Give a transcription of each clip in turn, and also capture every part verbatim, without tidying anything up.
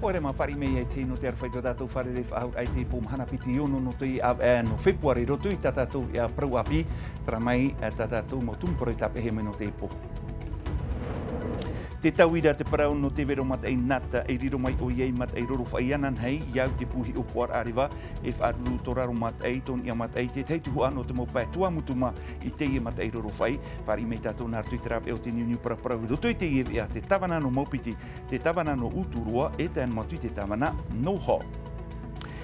Pō ʻere mā, fāriʻi mai i te tahi nō te aroha i tō tātou fārerei faʻahou i te pō mahana piti ono nō te ʻāvaʻe nō Fepuare i roto i tā tātou ia parau ʻāpī, terā mai tā tātou mau tumu parau tāpeʻahia mai nō teie pō. Te tauira te parau nō te vero mataʻi Nat, e riro mai ʻoia ei mataʻi rorofaʻi ananahi, i au i te pū hiʻopoʻaraʻa reva, e faʻaruru tō raro mataʻi, tō niʻa mataʻi, te tahi tuhaʻa nō te mau pae Tuamotu mā i teie mataʻi rorofaʻi. Fāriʻi mai tātou nā roto i te rāveʻa o te niuniu paraparau i roto i teie veʻa, te tāvana nō Maupiti, te tāvana nō Uturoa, e tae noa atu i te tāvana nō Hall.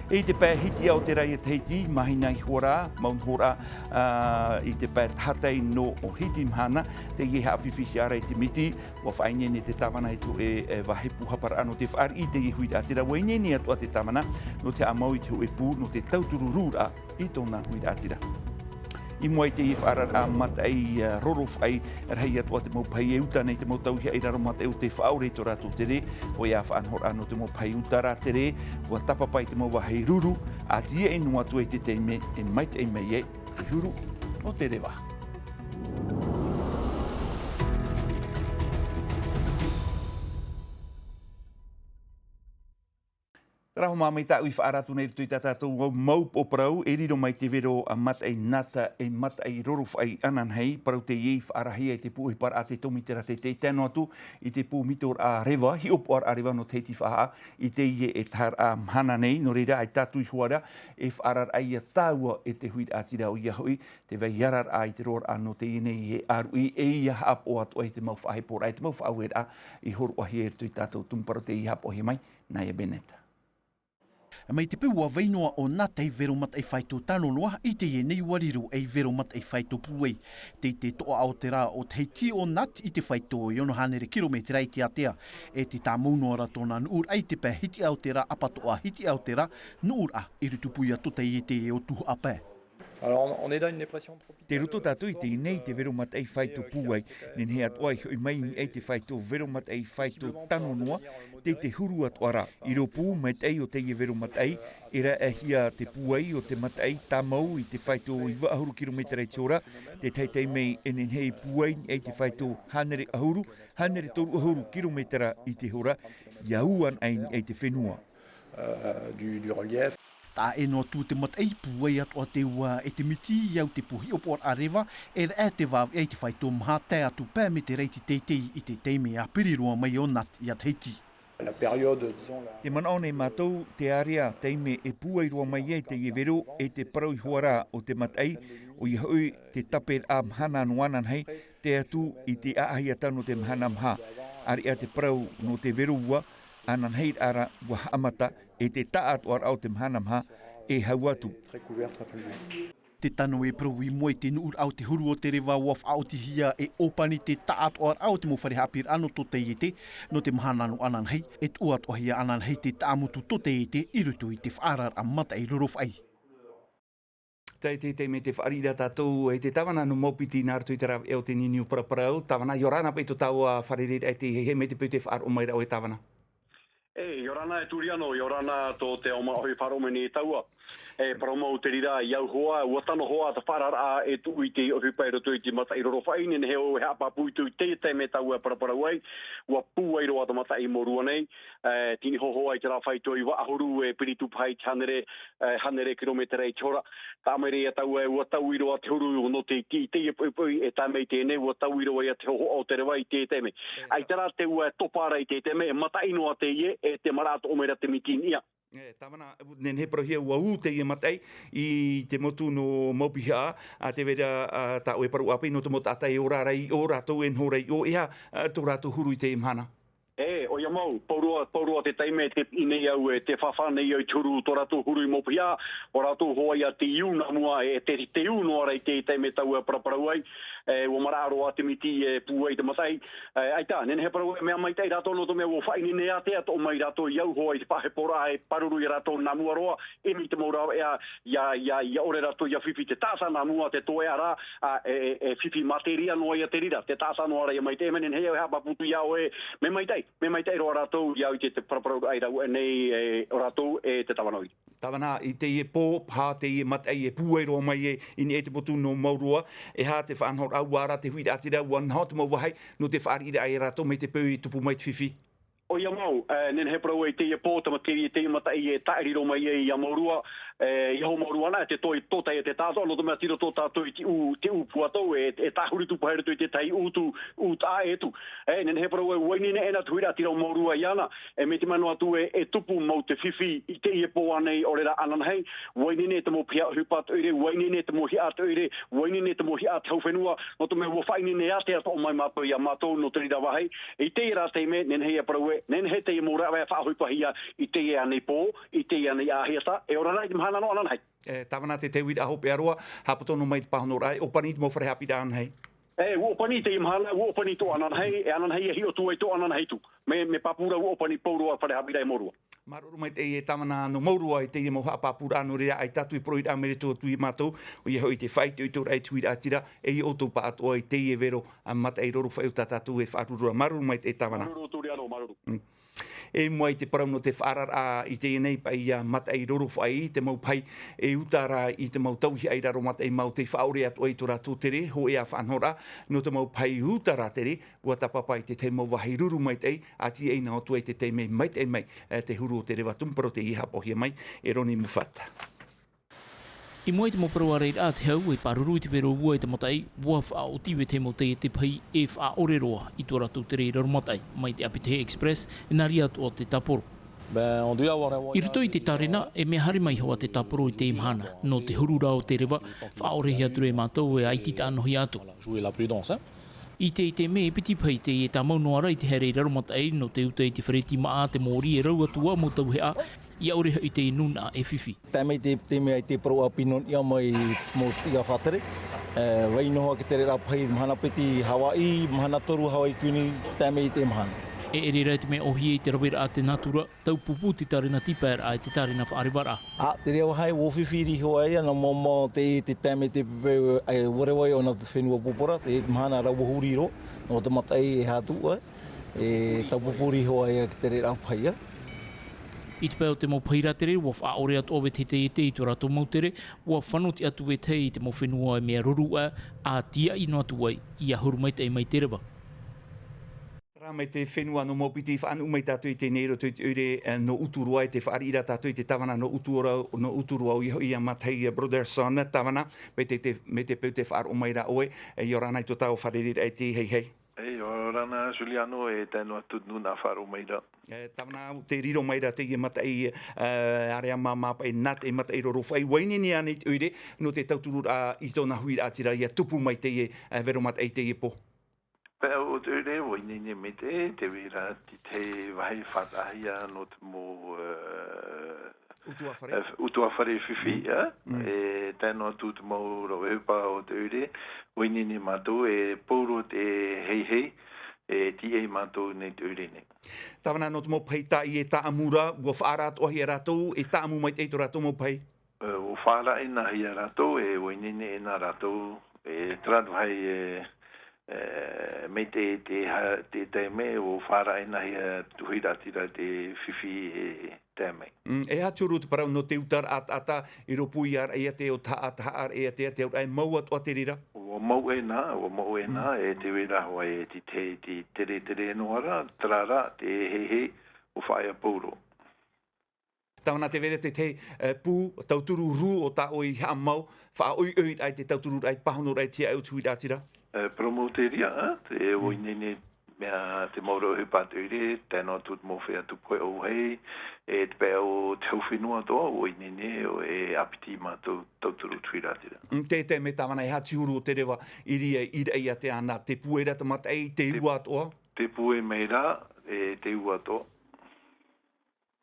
E i te pae hitiʻa o te rā ia Tahiti, mahina iho ra, mau noho ra, ā, i te pae tahatai nō Hiti mahana, teie e haʻafifi hia ra i te miti, ʻua faʻaineine te tāvana i te hōʻē, e, vāhi pūhaparaʻa nō te fāriʻi i teie huiraʻatira, ʻua ineine atoʻa te tāvana nō te haʻamau i te hōʻē pū nō te tauturu rūraʻa i tōna huiraʻatira. I mua i teie faʻaararaʻa mataʻi, ā, rorofaʻi, rahi atoʻa te mau pahi e uta nei te mau tauihaʻa i raro mataʻi o te faʻaʻore i tō rātou tere, ʻoia faʻanahoraʻa nō te mau pahi uta rā tere, ʻua tāpapa i te mau vāhi ruru, ʻa tīaʻi noa atu ai te taime e maitaʻi mai ai te huru o te reva. Terā hoʻi mā, mai tāʻu i faʻaara atu nei i roto i tā tātou mau pō parau, e riro mai te vero mataʻi Nat, ei mataʻi rorofaʻi ananahi, parau teie i faʻaarahia i te pū ʻohiparaʻa te tōmitera teitei, tae noa atu i te pū mitoraʻa reva, hiʻopoʻaraʻa reva nō Tahiti faʻahou, i teie e taharaʻa mahana nei. Nō reira, ʻaita atu iho ā ra e faʻaararaʻa ia tāua e te huiraʻatira, ʻoia hoʻi te vai araraʻa i te roaraʻa nō teie nei e ʻāruʻi, e ia haʻapaʻo atoʻa i te mau faʻaheporaʻa, i te mau faʻaueraʻa i hōroʻahia i roto i tā tātou tumu parau, teie i haʻapaʻohia mai nā ia Bennett. Mai te peu ʻua vai noa ʻo Nat ei vero mataʻi faito tano noa, i teie nei ʻua riro ei vero mataʻi faito pūai. Tei te toʻa o te rā o Tahiti ʻo Nat i te faito e ono hānere kirometera i te ātea, e tē tāmau noa ra tōna nuʻuraʻa i te pae hitiʻa o te rā, ʻapatoʻa hitiʻa o te rā, nuʻuraʻa i Rutupuia, tō Taiete, e ʻo Tuhaʻa pae. Alors, on, on est dans une dépression tropicale. Tei roto tātou i teie nei te vero mataʻi faito pūai, nehenehe atoʻa i hoʻi mai i niʻa i te faito vero mataʻi faito tano noa, tei te huru atoʻa ra. I rō pū maitaʻi o teie vero mataʻi, e raʻehia te pūai o te mataʻi tāmau i te faito iva ʻahuru kirometera i te hora, te tahi taime e nehenehe e pūai i niʻa i te faito hānere ʻahuru, hānere toru ʻahuru kirometera i te hora, ʻia ū anaʻe i niʻa i te fenua. Euh, du, du relief. Taʻa ʻē noa atu te mataʻi, pūai atoʻa te ua e te miti, i au i te pū hiʻopoʻaraʻa reva, e raʻe te vāveʻa i te faito maha, tae atu pae metera i te teitei i te taime a piri roa mai ʻo Nat ia Tahiti. La période, disons, la... Te manaʻo nei mātou, te ārea, taime e pūai roa mai ai teie vero, e te parau iho ā ra o te mataʻi, ʻoia hoʻi te tāperaʻa mahana nō ananahi, tae atu i te ʻāʻahiata nō te mahana maha. ʻĀreʻa te parau nō te vero ua, ananahi rā ʻua haʻamata, e te taʻatoʻaraʻa o te mahana maha e hau atu. Très couvert, très pollué. Te tano e parau i mua i te nuʻuraʻa o te huru o te reva, ʻua faʻaotihia e ʻōpani te taʻatoʻaraʻa o te mau fare haʻapiʻiraʻa nō tō Taiete, nō te mahana nō ananahi, e tuʻu atoʻahia ananahi te taʻamotu tō Taiete i roto i te faʻaararaʻa mataʻi rorofaʻi. Tei te, tei mai te fāriʻi ra tātou e te tāvana nō Maupiti nā roto i te rāveʻa o te niuniu paraparau. Tāvana, ʻia ora na paʻi tō tāua fārereiraʻa i teie, mai te peu tē faʻaroʻo mai ra ʻoe, tāvana. E, ʻia ora na e Turiano, ʻia ora na tō te ao māʻohi e faʻaroʻo mai nei e tāua. E, parau mau te reira, i au hoʻi, ʻua tano hoʻi te faʻaararaʻa e tuʻu i te ʻohipa i roto i te mataʻi rorofaʻi, nehenehe ʻoe e haʻapāpū i te, i te taime tāua e paraparau ai, ʻua pūai roa te mataʻi i Moruʻa nei, e, tini hōhoʻa i te rā faito iva ʻahuru e piri atu paha i te hānere, e, hānere kirometera i te hora. Taʻa mai ra ia tāua e ʻua taui roa te huru nō te, te, te poʻipoʻi e tae mai teie nei, ʻua taui roa ia te hōhoʻa o te reva i te taime. ʻAita rā te ua e topa ra i te taime, e mataʻi noa teie, e te maraʻa toʻo mai ra te miti i niʻa. E, tāvana, nehenehe e parauhia ʻua ū teie mataʻi i te motu nō Maupiha, ā, tē vai ra, ā, tā ʻoe parau ʻāpī nō te mau taʻata e ora ra i ʻō, rātou e noho ra i ʻō, e aha, ā, tō rātou huru i teie mahana? E, ʻoia mau, pauroa, pauroa te taime, tē piʻi nei au, e, tē fāfā nei au i te huru, tō rātou huru i Maupiha, ʻo rātou hoʻi ia tē ū nā mua, e, tē, tē ū noa ra i te taime tāua e paraparau ai, e, ʻua maraʻa roa te miti e pūai te mataʻi, e, ʻaita, nehenehe e parau e mea maitaʻi rātou nō te mea ʻua faʻaineine ātea atoʻa mai rātou i au hoʻi i te faʻaheporaʻa e pāruru ia rātou nā mua roa, ʻimi te mau rāveʻa, ʻia, ʻia, ʻia ʻore rātou ʻia fifi, te taʻata nā mua te toeʻa ra, ā, e, e, e fifi materia noa ia te reira, te taʻata noa ra ʻia maitaʻi, e mea nehenehe au e haʻapāpū atu ia ʻoe, mea maitaʻi, mea maitaʻi roa rātou i au i te, te paraparau i rāua nei, e, ʻo rātou e te tāvana ʻoire. Tāvana, i teie pō, paha teie mataʻi e pūai roa mai e, i niʻa i te motu nō Mauruʻa, e aha te faʻanahoraʻa, ʻua ara te huiraʻatira, ʻua noho te mau vāhi nō te fāriʻiraʻa ia rātou mai te peu i tupu mai te fifi? ʻOia mau, e, nehenehe e parau i teie pō, tamaiti i teie mataʻi e tāʻiri roa mai ai ia Maurua, e, i aho Maurua ana, e te toe tōtahi e te tātoʻa, nō te mea tiro tō tātou i te ʻū, te ʻū puatau, e, e tāhuri atu paha i roto i te tahi ʻū tū, ʻū taʻa e tū. E, nehenehe e parau, e, ʻua ineine ʻēnā te huiraʻatira o Maurua iāna, e, mai te mea noa atu e, e tupu mau te fifi i teie pō ānei, ʻaore rā ananahi, ʻua ineine te mau piha ʻohipa atoʻa ʻere, ʻua ineine te mau hiʻa atoʻa ʻere, ʻua ineine te mau hiʻa a te hau fenua, nō te mea ʻua faʻaineine atu atoʻa mai mātou ia mātou nō te reira vāhi. I teie rā taime, nehenehe e parau ē, nehenehe teie mau rāveʻa e faʻaʻohipahia i teie ānei pō, i teie ānei ʻāhiata, e ora rā i te mahana nō ananahi. E, tāvana te, te uiraʻa hopeʻa roa, haʻapoto noa mai te pāhonoraʻa, e ʻōpani te mau fare haʻapiʻiraʻa ananahi. E, ʻua ʻōpani teie mahana, ʻua ʻōpani tō ananahi, e ananahi e hiʻo atu ai tō ananahi atu. Mea, mea pāpū ra ʻua ʻōpani pauroa fare haʻapiʻiraʻa i Maurua. Māuruuru maitaʻi e tāvana nō Maurua i teie mau haʻapāpūraʻa nō reira, ʻaita atu e poroʻi ra mai roto atu ia mātou, ʻoia hoʻi te faʻaitoitoraʻa i te huiraʻatira, e ia ʻoutou pāʻatoʻa i teie vero, a, mataʻi roro faʻi o tā tātou e faʻaruru ra. Māuruuru maitaʻi tāvana. Māuruuru atu ra, māuruuru. Mm. E mua i te parau nō te faʻaararaʻa i teie nei paʻi ia mataʻi roro faʻi, te mau pahi e uta ra i te mau tauihaʻa i raro mataʻi mau tei faʻaʻore atoʻa i tō rātou tere, hōʻē ā faʻanahoraʻa, nō te mau pahi uta ra tere, ʻua tāpapa i te tahi mau vāhi ruru maitaʻi, a tīaʻi noa atu ai te taime maitaʻi mai, e, te huru o te reva tumu parau tei haʻapaʻohia mai e Roni Mufata. I mua i te mau parau ārairaʻa a te hau e pāruru i te vero ua i te mataʻi, ʻua faʻaoti vetahi mau taiete pahi e faʻaʻore roa i tō rātou tere i raro mataʻi, mai te Apitehe Express, e nā reira atoʻa te tāporo. Ben, on doit avoir un voyage. I roto i te tārena, e mea haere mai hoʻi te tāporo i teie mahana, nō te huru ra o te reva, faʻaʻorehia atu ra e mātou e ʻaita i taʻanohia atu. Jouer la prudence, hein. I te, i te mea e piti pahi teie e tāmau noa ra i te haere i raro mataʻi nō te uta i te fare tīmaʻa, te mōrī e rau atu ā mau tauihaʻa, ʻia ʻore hoʻi te nūnaʻa e fifi. Tae mai te, te mea i te parau ʻāpī nō niʻa mai mau ia faʻatere. E, vai noa hoʻi te tere ra pahi mahana piti Hawaiʻi, mahana toru Hawaiʻi Queen, tae mai i te mahana. E ʻere ra te mea ʻōhie i te raveraʻa a te nātura, taupupū te tārena tīpaeraʻa e te tārena faʻarevaraʻa. A, te reira vāhi ʻua fifi riʻi hoʻi ia, nō mau mau te, te taime te pepe, e, ʻua reva ai ʻōna te fenua pūpora, te mahana rā ʻua huri roa, nō te mataʻi e hātuʻa, e, taupupū riʻi hoʻi ia te tere ra pahi ia. I te pae o te mau pahi rātere, ʻua faʻaʻore atoʻa vetahi taiete i tō rātou mau tere, ʻua fano atu vetahi i te mau fenua e mea ruru ā, a tīaʻi noa atu ai, ʻia huru maitaʻi mai te reva. Rā mai te fenua nō Maupiti, faʻanuʻu mai tātou i teie nei i roto i te ʻoire, e, nō Uturoa, e tē fāriʻi ra tātou i te tāvana nō Uturoa, nō Uturoa, ʻoia hoʻi ia Matahi, e, Brotherson, tāvana, mai te, te, mai te peu tē faʻaroʻo mai ra ʻoe, e, ʻia ora na i tō tāua fārereiraʻa i te heihei. E, ʻia ora na Juliano, e tae noa atu te nūnaʻa faʻaroʻo mai ra. E, tāvana, tē riro mai ra teie mataʻi, e, ārea māmā paʻi, nā te mataʻi roro faʻi, ʻua ineine ānei te ʻoire, nō te tautururaʻa i tōna huiraʻatira ʻia tupu mai teie, e, vero mataʻi i teie pō. Paʻi o te ʻoire, ʻua ineine maitaʻi, tē vai ra te tahi vāhi faʻataʻahia nō te mau, e, ʻutuāfare. E, ʻutuāfare fifi, Mm. ā? Mm. E tae noa atu te mau rave ʻohipa o te ʻoire, ʻua ineine mātou, e pauroa te heihei, e tīaʻi mātou nei te ʻoire nei. Tāvana, nō te mau pahi tāʻi e tāʻamu ra, ʻua faʻaara atoʻahia rātou, e tāʻamu maitaʻi tō rātou mau pahi. E, ʻua faʻaara ʻēnāhia rātou, e ʻua ineine ʻēnā rātou, e terā vāhi, e, e, mai te, te ha-, te taime, ʻua faʻaara ʻēnāhia te huiraʻatira te fifi e tae mai. Mm, e aha te huru o te parau nō te uta ra ʻataʻata, i rōpū ia ra ia te o taha, taha ra ia te, te auraʻa e mau atoʻa te reira? ʻUa mau ʻēnā, ʻua mau ʻēnā, Mm. e tē vai ra hoʻi e te, te, te tere, tere noa ra, terā rā, te heihei, ʻua faʻaea pauroa. Tāvana, tē vai ra te tahi, e, pū, tauturu rū o tā ʻoe i haʻamau, faʻaʻoiʻoi ai te tautururaʻa, pāhonoraʻa i te tīaʻi o te huiraʻatira. E, promoteria, ā, te, ʻua Mm. ineine, mea te mau rave ʻohipa a te ʻoire, tae noa atu te mau feiā tupu ʻōhie, e te pae o te hau fenua atoʻa, ʻua ineine, e ʻāpiti mātou tauturu te huiraʻatira. Mm, te, te mea tāvana, e aha te huru o te reva i reira, i reira ia te ana, tē pūai ra te mataʻi, tē Te ua atoʻa? Tē pūai mai ra, e tē ua atoʻa.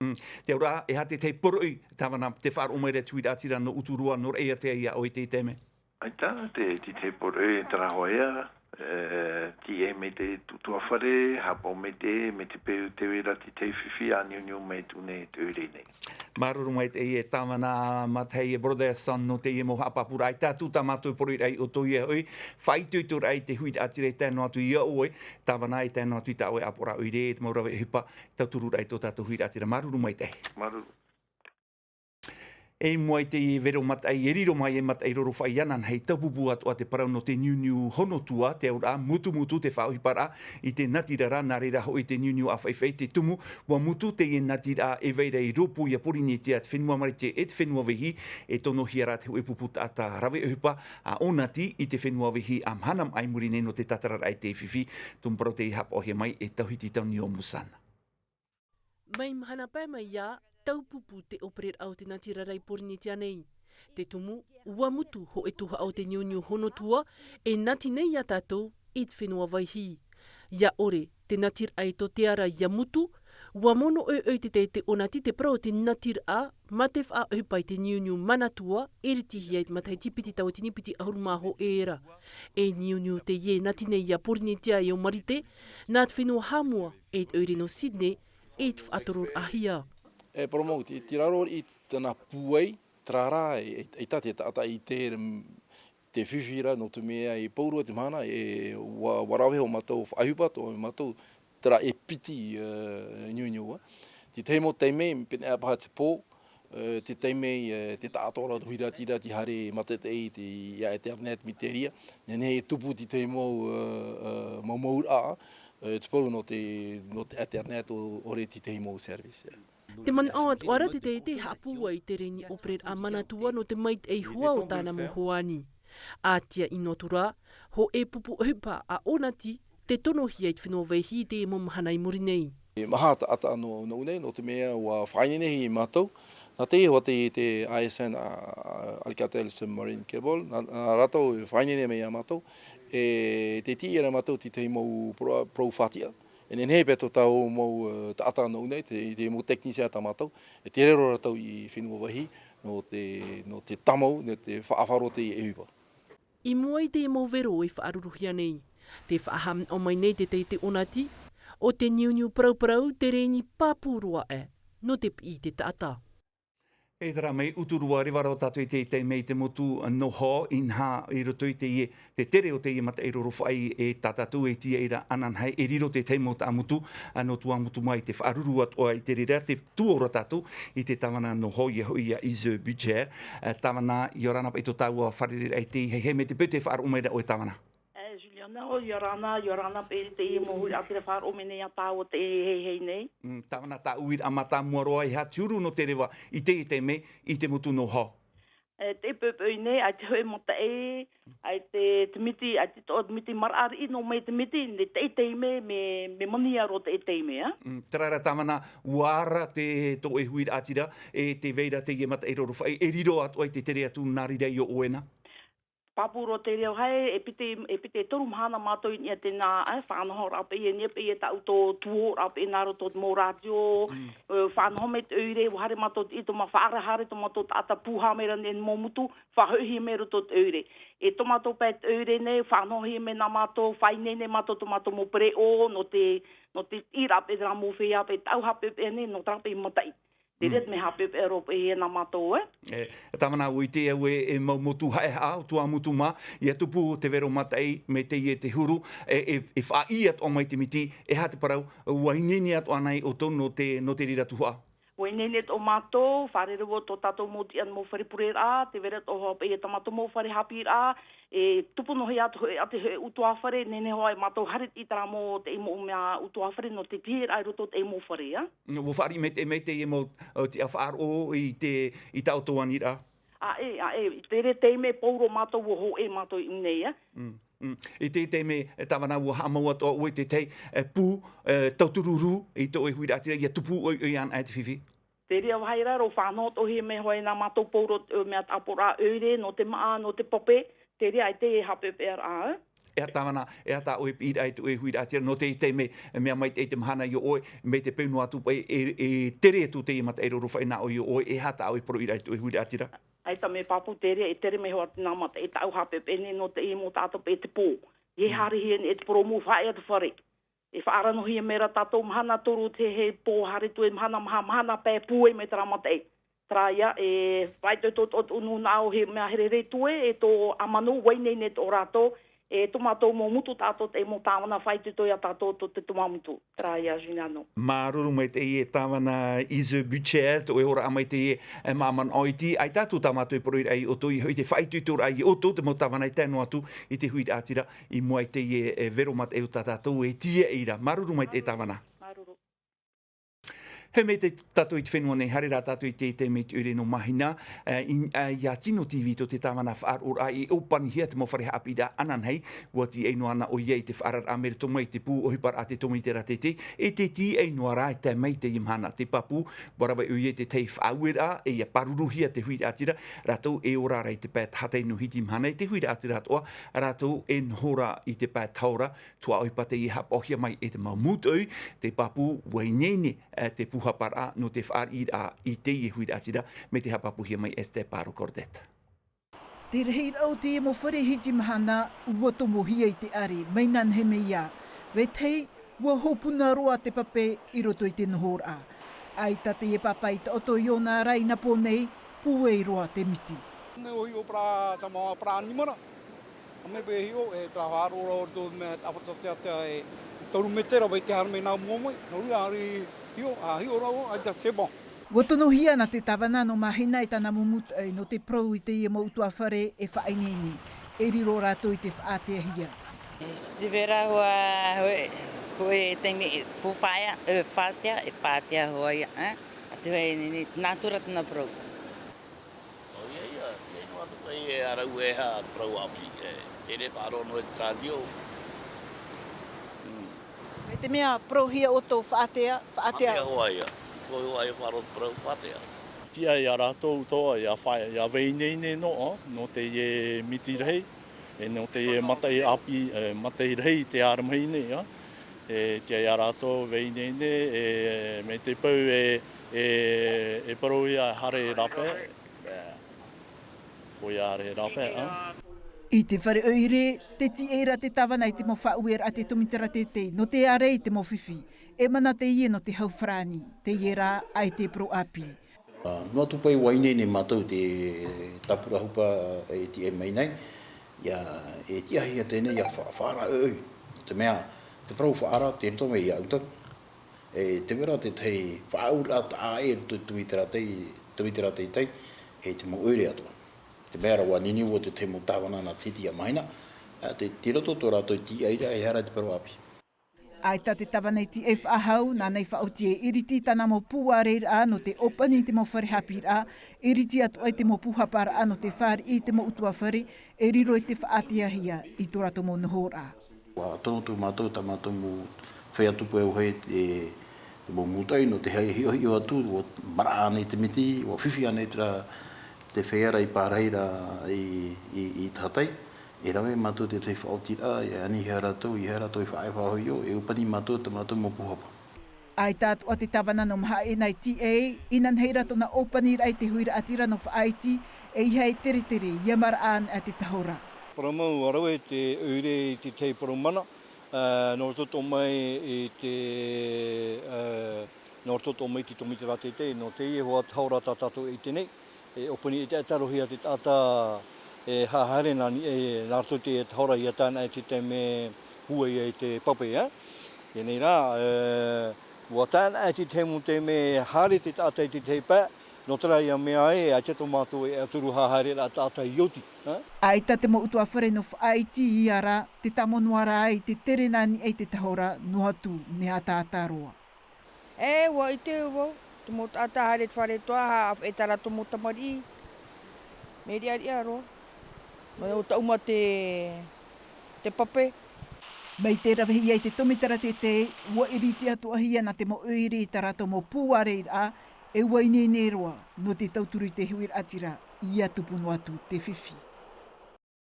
Mm. Te auraʻa, e aha te tahi poroʻi, tāvana, tē faʻaroʻo mai ra te huiraʻatira nō Uturoa, nō reira ia te, ia ʻoe i teie taime? ʻAita, te, te tahi poroʻi, terā hoʻi ia, e, tīaʻi mai te ʻutuāfare, haʻapaʻo mai te, mai te peu tē vai ra te tahi fifi ʻāniuniu mai tū nei te ʻoire nei. Māuruuru maitaʻi e tāvana Matahi, e Brotherson, nō teie mau haʻapāpūraʻa. ʻAita atu tā mātou poroʻiraʻa ia ʻoutou ia hoʻi, faʻaitoitoraʻa i te huiraʻatira e tae noa atu ia ʻoe, tāvana, e tae noa atu i tā ʻoe ʻāpoʻoraʻa ʻoire, te mau rave ʻohipa, tautururaʻa i tō tātou huiraʻatira. Māuruuru maitaʻi. Māuruuru. E mua i te vero mataʻi, e riro mai e mataʻi rorofaʻi ananahi, taupupū atoʻa te parau nō te niuniu honotua, te auraʻa mutumutu, te faʻaʻohiparaʻa i te natirara, nā reira hoʻi te niuniu ʻāfaifai, te tumu, ʻua mutu teie natiraʻa e vai ra i rōpū ia Porinetia, te fenua Marite e te fenua Vaihi, e tonohia rā te hōʻē pupu taʻata rave ʻohipa, ʻa ʻōnati i te fenua Vaihi, ʻa mahana maʻa i muri nei nō te tātararaʻa i te fifi, tumu parau tei haʻapaʻohia mai e Tauhiti Taunio Musana. Mai mahana pae mai ā, taupupū te ʻōpereraʻa o te natirara i Porinetia nei. Te tumu, ʻua mutu hōʻē tuhaʻa o te niuniu honotua, e nati nei ia tātou i te fenua Vaihi. ʻIa ʻore te natiraʻa e tote ra ʻia mutu, ʻua mono ʻoiʻoi te, te, te ʻōnati te parau o te natiraʻa, mā te faʻaʻohipa i te niuniu Manatua, e ritihia i te matahiti piti tauatini piti ʻahuru mā hōʻē ra. E niuniu teie nati nei ia Porinetia e ʻo Marite, nā te fenua Hāmoa, e te ʻoire nō Sydney, e te faʻatoroʻahia. E parau mau, tei, tei raro i tāna pūai, terā rā, e, e, e tā te taʻata i te, te fifi ra, nō te mea i pauroa te mahana, e, ʻua, ʻua rave hoʻi mātou faʻaʻohipa, tō mātou, terā e piti, e, niuniu, ā. Te tahi mau taime, pēnei paha te pō, e, te taime, e, te taʻatoʻaraʻa o te huiraʻatira, tei haere mātaʻitaʻi i te, ia internet, mai te reira, nehenehe e tupu te tahi mau, e, e, mau, mauraʻa, e, te parau nō te, nō te internet ʻo, ʻore te tahi mau service. Te manaʻo atoʻa ra te, te, te haʻapūai i te reni ʻōpereraʻa Manatua nō te maitaʻi hoʻi o tāna mau hoani. ʻAtiaʻe noa atu rā, hōʻē pupu ʻohipa ʻa ʻōnati, tei tonohia i te fenua Vaihi i te mau mahana i muri nei. E maha taʻata nō, nō ʻō nei, nō te mea ʻua faʻaineine mātou, nā te iho te, te A S N, ā, ā, Alcatel Submarine Cable, nā, nā rātou e faʻaineine mai ia mātou, e tei tiʻi ra mātou te tahi mau pro-, parau faʻatiʻa, e nehenehe paha tō tātou mau, e, taʻata nō ʻō nei, te, te mau technicien tā mātou, e tere roa rātou i fenua Vaihi, nō te, nō te tāmau, nō te faʻaʻohipa i te ʻohipa. I mua i te mau vero e faʻaruruhia nei, tē faʻahaʻamanaʻo mai nei te, te, te ʻōnati, ʻo te niuniu parauparau te reni pāpū roa aʻe, nō te piʻi i te taʻata. E terā mai, uturoa reva roa tātou i te, i te mea i te motu nō Hall, inaha i roto i teie, te tere o teie mataʻi rorofaʻi e tā tātou e tīaʻi ra ananahi, e riro te tahi mau taʻamotu, ā, nō Tuamotu mā i te faʻaruru atoʻa i te reira, tē tuʻu ra tātou i te tāvana nō Hall, ʻoia hoʻi ia Ize Budger, ā, tāvana, ʻia ora na paʻi tō tāua fārereiraʻa i teie, hei, hei, mai te peu tē faʻaroʻo mai ra ʻoe tāvana. E, Juliana, ʻo, ʻia ora na, ʻia ora na paʻi teie mau huiraʻatira faʻaroʻo mai nei ia tāua i teie hei, hei nei. Mm, tāvana, tā ʻoe uiraʻa mātāmua roa, e aha te huru nō te reva i teie taime i te motu nō Hall? E, te poʻipoʻi nei, ʻaita hōʻē mataʻi, ʻaita te miti, ʻaita te toʻo te miti, maraʻa riʻi noa mai te miti, i teie taime, mea, mea manaʻo roa teie taime, ā? Mm, terā rā tāvana, ʻua ara te, tō ʻoe huiraʻatira, e tē vai ra teie mataʻi rorofaʻi, e riro atoʻa i te tere atu nā reira i ʻō ʻoe na? Pāpū roa te reo, haere, e piti, e piti e toru mahana mātou i niʻa i teie, ā, faʻanahoraʻa paʻi, i niʻa paʻi i tā ʻoutou tuhoraʻa paʻi nā roto i te mau rātio, Mm. e, faʻanaho mai te ʻoire, ʻua haere mātou i te ʻītoma, faʻaara haere tō mātou taʻata pūhā mai ra nei mau motu, faʻahoʻihia mai roto i te ʻoire. E tō mātou pae te ʻoire nei, faʻanahohia mai nā mātou, faʻaineine mātou tō mātou mau pereʻoʻo, nō te, nō te tīaʻiraʻa paʻi terā mau feiā paʻi, tāʻu haʻapeʻapeʻa nei, nō terā paʻi mataʻi. Te Mm. reira te mea haʻapeʻapeʻa roa paʻi ia nā mātou, ē? E, tāvana, ʻua ʻite au e, e mau motu haʻehaʻa, ʻo Tuamotu mā, ʻia tupu te vero mataʻi, mai teie te huru, e, e, e faʻaʻī atoʻa mai te miti, e aha te parau, ʻua ineine atoʻa na ʻoutou nō te, nō te reira tuhaʻa? ʻUa ineine atoʻa mātou, fārerei tō tātou mau tiʻa mau fare pureraʻa, tē vai ra atoʻa hoʻi paʻi tā mātou mau fare haʻapiʻiraʻa, e tupu noa hia atu hōʻē, atu hōʻē ʻutuāfare, nehenehe hoʻi mātou haere i terā mau, te mau mea ʻutuāfare nō te tīaʻiraʻa i roto i te mau fare, ā. ʻUa fāriʻi mai te, mai teie mau, ā, tiʻa faʻaroʻo i te, i tā ʻoutou aniraʻa? ʻAe, ʻae, i te reira taime pauroa mātou ʻua hōʻē mātou i ʻō nei, ā. Mm, mm. I te, te mea, e, tāvana, ʻua haʻamau atoʻa ʻoe i te tahi, e, pū, e, tautururu i tō ʻoe huiraʻatira, ʻia tupu ʻoiʻoi anaʻe te fifi? Te reira vāhi ra, ʻua faʻanaho atoʻahia mai hoʻi nā mātou pauroa, e, mea tāpura ʻoire, nō te māʻa, nō te pape, te reira ʻaita e haʻapeʻapeʻaraʻa, ā. E aha tāvana, e aha tā ʻoe piʻiraʻa i tō ʻoe huiraʻatira, nō te, te mea, mea maitaʻi te mahana i ʻō ʻoe, mai te peu noa atu paʻi, e, e tere atu teie mataʻi rorofaʻi nā ʻoe i ʻō ʻoe, e aha tā ʻoe poroʻiraʻa i tō ʻoe huiraʻatira? ʻAita, mea pāpū te reira, e tere mai hoʻi nā mataʻi, e tāʻu haʻapeʻapeʻa nei nō teie mau taʻata paʻi te pō. E Mm. haerehia nei te poromu, faʻaea te fare. E faʻaara noa hia mai ra tātou mahana toru te hei pō, haere atu e mahana, maha, mahana pae pūai mai terā mataʻi. Terā ïa, e faʻaitoito atoʻa tō nūnaʻa ʻo hei mea herehere atu ē, e tō ʻāmanu, ʻua ineine atoʻa rātou, e tō mātou mau motu tātou te mau tāvana faʻaitoito ia tātou tō te tō mātou motu. Terā ia Juliano. Māuruuru maitaʻi e tāvana Ise Butcher, tō ʻoe oraraʻa mai teie, e, māmā ʻoe iti, ʻaita atu tā mātou e poroʻi ra i ʻoutou, i hoʻi te faʻaitoitoraʻa i ʻoutou, te mau tāvana e tae noa atu i te huiraʻatira, i mua i teie, e, vero maitaʻi o tā tātou e tīaʻi ra. Māuruuru maitaʻi e tāvana. Māuruuru. He mea te tātou i te fenua nei, haere rā tātou i te, te mea te ʻoire nō Mahina, e, i, e, ia Tino T V tō te tāvana faʻaroʻoraʻa i ʻōpanihia te mau fare haʻapiʻiraʻa ananahi, ʻua tīaʻi noa ana ʻoia i te faʻaararaʻa mai roto mai i te pū ʻohiparaʻa te Tōmitera Teitei, e te tīaʻi noa rā e tae mai i teie mahana. Te pāpū, ʻua rave ʻoia i te tahi faʻaueraʻa, e ia pāruruhia te huiraʻatira, rātou e ora ra i te pae tahatai nō Hitimahana, i te huiraʻatira atoʻa, rātou e noho ra i te pae tahora, tuaʻoi pātai e haʻapaʻohia mai e te mau mūtoʻi, te pāpū ʻua ineine, e, te pūhaparaʻa nō te fāriʻiraʻa i teie huiraʻatira, mai te haʻapāpūhia mai Esther Paro Cordette. Te rahiraʻa o teie mau fare Hitimahana, ʻua tomohia i te ʻare, mai nā Nehemia. Vetahi, ʻua hopuna roa te pape i roto i te nohoraʻa. ʻAita teie pāpā i taʻoto i ʻōna ra i nā pō nei, pūai roa te miti. Nei ʻo hiʻo parau, tā mau parau ʻanimara. ʻA mea pē hiʻo, e terā faʻaroʻo roa o tō mea tāpata te ata e toru metera vai te haere mai nā mua mai, nō reira, ʻaore hiʻo, ʻa hiʻo rā, ʻaita c'est bon. ʻUa tonohia na te tāvana nō Mahina e tāna mau mūtoʻi nō te parau i teie mau ʻutuāfare e faʻaineine. E riro rātou i te faʻateahia. Estivera ua, hoe, hoe teni, fu faia, e, fatea, e fatea hoa ia, e? A te hoe nini, natura tana parau. ʻO ia, ia, ia ʻino atu kai e arau e ha parau ʻāpī, e, tere faʻaroʻo noa i te tātio. Mm. Mai te mea parauhia ʻoutou faʻatea, faʻatea. Faʻatea hoa ia. Ko hoa ia faʻaroʻo parau faʻatea. Tiʻa ia rātou toa, ia fa-, ia vaineine noa, nō teie miti rahi, e nō teie mataʻi ʻāpī, e, mataʻi rahi i te āramahi nei, a. E tiʻa ia rātou vaineine, e, mai te peu e, e, e parau ia haere rāpae. Bea. Ko ia haere rāpae, a. I te fare ʻoire, te tiʻa ra te tāvana i te mau faʻaueraʻa te Tōmitera Teitei, nō te ʻārai i te mau fifi. E mana teie nō te hau farāni, teie rā ʻaita e parau ʻāpī. Ā, noa atu paʻi ʻua ineine mātou te tāpura hupa e tiʻa mai nei, ia, e tiʻahia teie nei ia fa-, faʻaara ʻoiʻoi. Te mea, te parau faʻaara, tē roto mai ia ʻoutou. E te mea rā te tahi faʻaauraʻa taʻa ʻē i roto i te Tōmitera Tei-, Tōmitera Teitei, e te mau ʻoire atoʻa. Te mea rā ʻua niniu ʻo te tahi mau tāvana nā Titi ia Mahina, ā, te, tei roto tō rātou tiʻairaʻa e haere te parau ʻāpī. ʻAita te tāvana i tiʻa faʻahou, nāna i faʻaoti e iriti tāna mau pūʻareraʻa nō te ʻōpani i te mau fare haʻapiʻiraʻa, iriti atoʻa i te mau pūhaparaʻa nō te fāriʻi i te mau ʻutuāfare, e riro i te faʻateahia i tō rātou mau nohoraʻa. ʻUa tono atu mātou, tā mātou mau feiā tupu e ʻohie te, te mau mūtoʻi nō te haere hiʻohiʻo atu, ʻua maraʻa ānei te miti, ʻua fifi ānei terā te feiā ra i pārahi ra i, i, i tahatai. E rave mātou te tahi faʻaotiraʻa, e anihia rātou, e aha rātou e faʻa-, e faʻahoʻi, e ʻōpani mātou, tā mātou mau pūhapa. ʻAita atoʻa te tāvana nō Mahaʻeina i tiʻa, inanahi rā tōna ʻōpaniraʻa i te huiraʻatira nō Faʻaiti, ʻeiaha e teretere, ia maraʻa anaʻe te tahora. Parau mau, ʻua rave te ʻoire i te tahi parau mana, ā, nō roto atoʻa mai i te, ā, nō roto atoʻa mai i te Tōmitera Teitei, nō teie hoʻi tahora tā tātou e ʻite nei. E ʻōpani e taʻata roa hia te taʻata e haʻahaere nā niʻa, e, nā roto i te tahora ia tae ana i te taime hua ia i te pape, ā. Teie nei rā, e, ʻua tae ana i te tahi mau taime haere te taʻata i te tahi pae, nō terā ia mea ē, ʻaita tō mātou e ʻaturu haʻahaere ra taʻata i oti, ā. ʻAita te mau ʻutuāfare nō Faʻaiti ia rā, te tāmau noa ra i te tere nā niʻa i te tahora, noa atu mea ataata roa. E, ʻua ʻite vau, te mau taʻata haere te fare toa, haʻafeʻe tā rātou mau tamariʻi. Mea riʻariʻa roa. Mai ʻo taʻuma te, te pape. Mai te ravehia i te Tōmitera Teitei, ʻua iriti atoʻa hia nā te mau ʻoire i tā rātou mau pūʻareraʻa, e ʻua ineine roa, nō te tauturu i te huiraʻatira, ia tupu noa atu te fifi.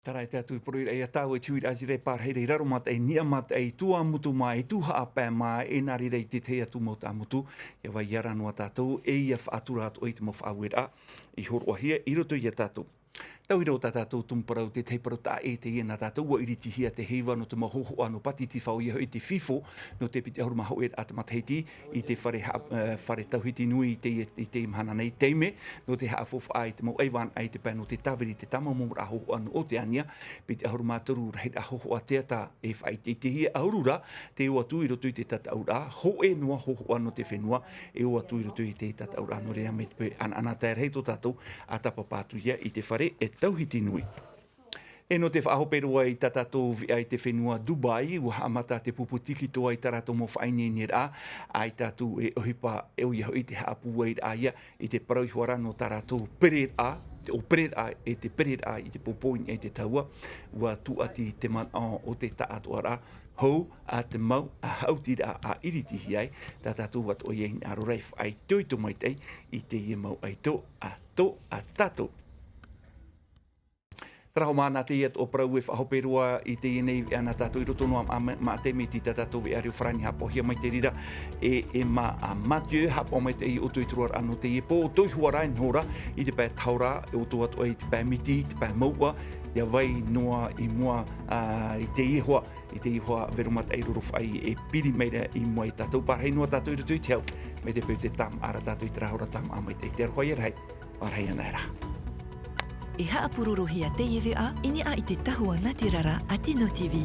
Terā ïa te poroʻi ra ia tāua i te huiraʻatira e pārahi ra i Raromataʻi, Niʻa Mataʻi, Tuamotu mā, e Tuhaʻa Pae mā, e nā reira i te tahi atu mau tāmotu, ʻia vai ra noa tātou, e ʻia faʻatura atoʻa i te mau faʻaueraʻa i hōroʻahia i roto ia tātou. Tauira o tā tātou tumu parau, tētahi parau taʻa ʻē teie nā tātou ua iritihia te heiva nō te mau hōhoʻa nō Pātitifa, ʻoia hoʻi te FIFO, nō te piti ʻahuru mā hōʻē raʻa te matahiti, i te fare ha-, eh, fare tauhiti nui i te, i te mahana nei, taime nō te haʻafaufaʻa i te mau ʻaivānaʻa i te pae nō te tāviri i te tāmau mau raʻa hōhoʻa nō Oteania, piti ʻahuru mā toru rahiraʻa hōhoʻa teata e faʻaʻiteʻitehia, ʻahuru rā tē ō atu i roto i te tataʻuraʻa, hōʻē noa hōhoʻa nō te fenua e ō atu i roto i te tataʻuraʻa. Nō reira, mai te peu ʻanaʻanatae rahi tō tātou ʻātapapa atu ia i te fare e tauhiti nui. E nō te faʻahope roa i tā tātou veʻa i te fenua Dubai, ua haʻamata te pupu tikitoa i tā rātou mau faʻaineineraʻa, ʻaita atu e ʻohipa, e ʻoia hoʻi te haʻapūairaʻa ia i te parau iho ā rā nō tā rātou pereraʻa, te ʻōpereraʻa e te pereraʻa i te pōpō i niʻa i te tahua, ua tūʻati te manaʻo o te taʻatoʻaraʻa hou a te mau ʻautiraʻa a iritihia ai, tā tātou atoʻa ia i hinaʻaro ra e faʻaitoito maitaʻi i teie mau ʻaito a tō, a tātou. Taraho māna teie atoʻa parau e faʻahope roa i teie nei veʻa nā tātou i roto noa mā, mā, mā te miti tā tātou veʻa reo farāni haʻapaʻohia mai te reira e, e mā, a, Mathieu, haʻapaʻo maitaʻi ʻoutou i te roaraʻa nō teie pō, ʻoutou iho ā rā e noho ra i te pae tahora, ʻoutou atoʻa i te pae miti, i te pae mouʻa, ʻia vai noa i mua, a, i teie hoa, i teie hoa vero mataʻi rorofaʻi e piri mai ra i mua ia tātou. Parahi noa tātou i roto i te hau, mai te peu tē tāmāʻa ra tātou i terā hora, tāmāʻa maitaʻi. Te aroha ʻia rahi. Ārahi ana e rā. E haʻapurorohia teie veʻa i niʻa i te tahua natirara a Tino TV.